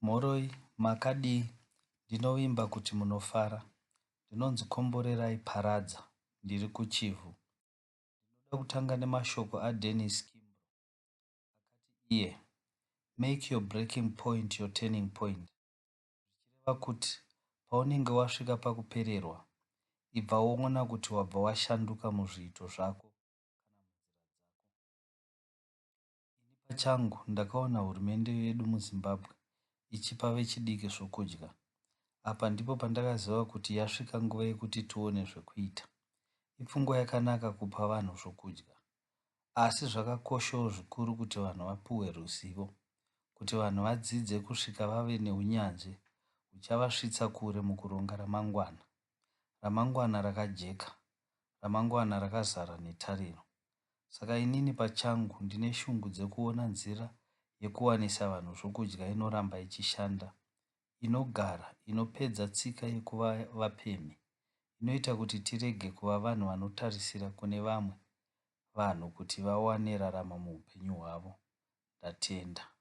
Mhoroi, makadii? Ndinovimba kuti munofara. Ndinonzi Komborerai Paradza, ndiri kuChivhu. Ndinoda kutanga nemashoko aDennis Kimbro akati iye, "Make your breaking point your turning point." Zvichireva kuti paunenge wasvika pakupererwa, ibva waona kuti wabva washanduka muzviito zvako kana munzira dzako. Ini pachangu ndakaona hurumende yedu muZimbabwe ichipa vechidiki zvokudya. Apa ndipo pandakaziva kuti yasvika nguva yekuti tione zvekuita. Ipfungwa yakanaka kupa vanhu zvokudya. Asi zvakakoshawo zvikuru kuti vanhu vapiwe ruzivo, kuti vanhu vadzidze kusvika vave neunyanzvi huchavasvitsa kure mukuronga ramangwana. Ramangwana rakajeka, ramangwana rakazara netariro. Saka inini pachangu ndine shungu dzekuona nzira yekuwanisa vanhu zvokudya inoramba ichishanda, inogara, inopedza tsika yekuva vapemhi, inoita kuti tirege kuva vanhu vanotarisira kune vamwe vanhu kuti vawane raramo muupenyu hwavo. Ndatenda.